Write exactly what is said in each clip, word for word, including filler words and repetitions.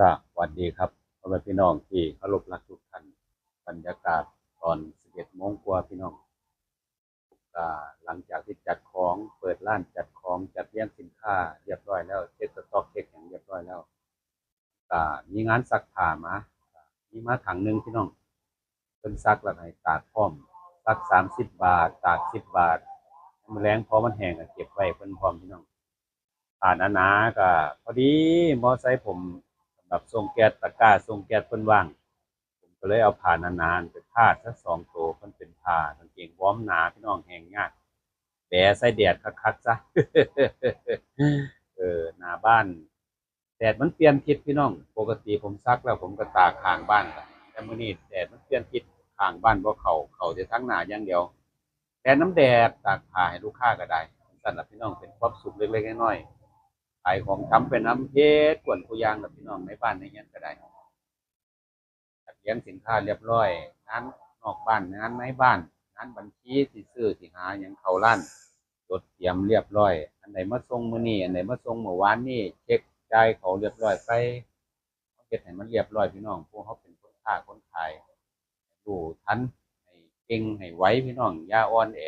สวัสดีครับ พ่อแม่พี่น้องที่เคารพรักทุกท่าน บรรยากาศตอนสิบเอ็ดโมงกว่าพี่น้อง ก็หลังจากที่จัดของ เปิดร้านจัดของ จัดเรียงสินค้าเรียบร้อยแล้ว เช็คสต็อก เช็คหยังเรียบร้อยแล้ว ก็มีงานซักผ้ามา มีมาถังหนึ่งพี่น้อง เพิ่นซักแล้วให้ตากพร้อม ซักสามสิบบาท ตากสิบบาท มื้อแลงพอมันแห้งก็เก็บไว้เพิ่นพร้อมพี่น้อง ผ้าหนาๆ ก็พอดี มอไซค์ผมสำหรับส่งแก๊ส ตะกร้าส่งแก๊สเพิ่นว่าง ผมก็เลยเอาผ้าหนาๆ ไปพาดสักสองตัว เพิ่นเป็นผ้ากางเกงวอร์มหนาพี่น้อง แห้งยาก แบะใส่แดดคักๆ ซะ เออ หน้าบ้าน แดดมันเปลี่ยนทิศพี่น้อง ปกติผมซักแล้วผมก็ตากข้างบ้านล่ะ แต่มื้อนี้แดดมันเปลี่ยนทิศ ข้างบ้านบ่เข้า เข้าแต่ทางหน้าอย่างเดียว แดดนำแดด ตากผ้าให้ลูกค้าก็ได้ ซั่นล่ะพี่น้อง เป็นความสุขเล็กๆ น้อยๆ ขายของทำไปนำ เฮ็ดกวนคู่อย่างล่ะพี่น้อง ในบ้านในเรือนก็ได้ จัดเรียงสินค้าเรียบร้อย งานนอกบ้าน งานในบ้าน งานบัญชี สิซื้อสิหาหยังเข้าร้าน จดเตรียมเรียบร้อย อันใดมาส่งมื้อนี้ อันใดมาส่งมื้อวานนี้ เช็คจ่ายเขาเรียบร้อยไป เฮาเฮ็ดให้มันเรียบร้อยพี่น้อง พวกเฮาเป็นคนค้าคนขาย รู้ทัน ให้เก่งให้ไวพี่น้อง อย่าอ่อนแอ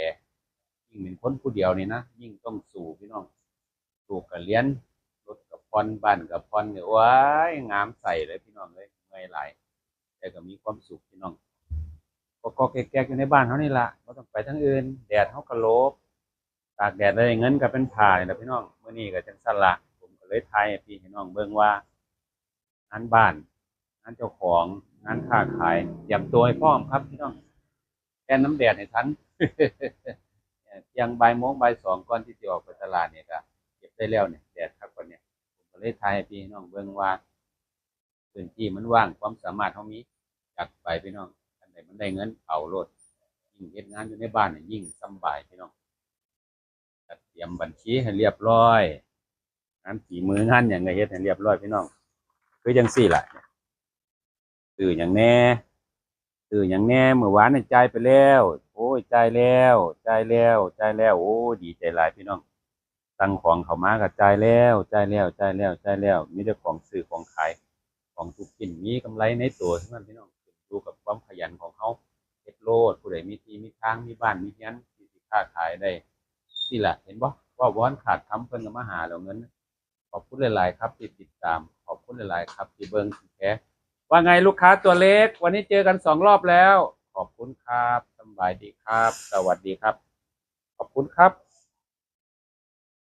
ยิ่งเป็นคนผู้เดียวนี่นะ ยิ่งต้องสู้พี่น้อง ลูกก็เรียน รถก็ผ่อน บ้านก็ผ่อน นี่ โอ้ย งามใส่เลยพี่น้องเอ้ย เมื่อยหลาย แต่ก็มีความสุขพี่น้อง ก็ๆ แก๊กๆ อยู่ในบ้านเฮานี่ล่ะ บ่ต้องไปทางอื่น แดดเฮาก็หลบ ตากแดดได้เงินก็เป็นผ้านี่ล่ะพี่น้อง มื้อนี้ก็จั่งซั่นล่ะ ผมก็เลยถ่ายให้พี่ให้น้องเบิ่งว่า งานบ้าน งานเจ้าของ งานค้าขาย เตรียมตัวให้พร้อมครับพี่น้อง แล่นนำแดดให้ทัน เที่ยงบ่ายโมงบ่ายสอง ก่อนที่สิออกไปตลาดนี่ก็เก็บได้แล้วเนี่ย แดดคักปานเนี่ย ผมก็เลยถ่ายให้พี่ให้น้องเบิ่งว่า พื้นที่มันว่าง ความสามารถเฮามี จัดไปพี่น้อง อันใดมันได้เงินเอาโลด ยิ่งเฮ็ดงานอยู่ในบ้านน่ะยิ่งสำบายพี่น้อง จัดเตรียมบัญชีให้เรียบร้อย งานฝีมืองานหยังก็เฮ็ดให้เรียบร้อยพี่น้อง คือจั่งซี้ล่ะ ซื้อหยังแหน่ ซื้อหยังแหน่ มื้อวานนี่จ่ายไปแล้ว โอ้ย จ่ายแล้ว จ่ายแล้ว จ่ายแล้ว โอ้ย ดีใจหลายพี่น้อง สั่งของเข้ามาก็จ่ายแล้ว จ่ายแล้ว จ่ายแล้ว จ่ายแล้ว มีแต่ของซื้อของขาย ของทุกชิ้นมีกำไรในตัวทั้งนั้นพี่น้อง ขึ้นอยู่กับความขยันของเฮา เฮ็ดโลด ผู้ใดมีที่มีทาง มีบ้านมีเรือน ที่สิค้าขายได้ นี่ล่ะ เห็นบ่ เว้าบ่ทันขาดคำ เพิ่นก็มาหาแล้วเงิน ขอบคุณหลายๆ ครับที่ติดตาม ขอบคุณหลายๆ ครับที่เบิ่งที่แชร์ ว่าไงลูกค้าตัวเล็ก วันนี้เจอกันสองรอบแล้ว ขอบคุณครับ สำบายดีครับ สวัสดีครับ ขอบคุณครับ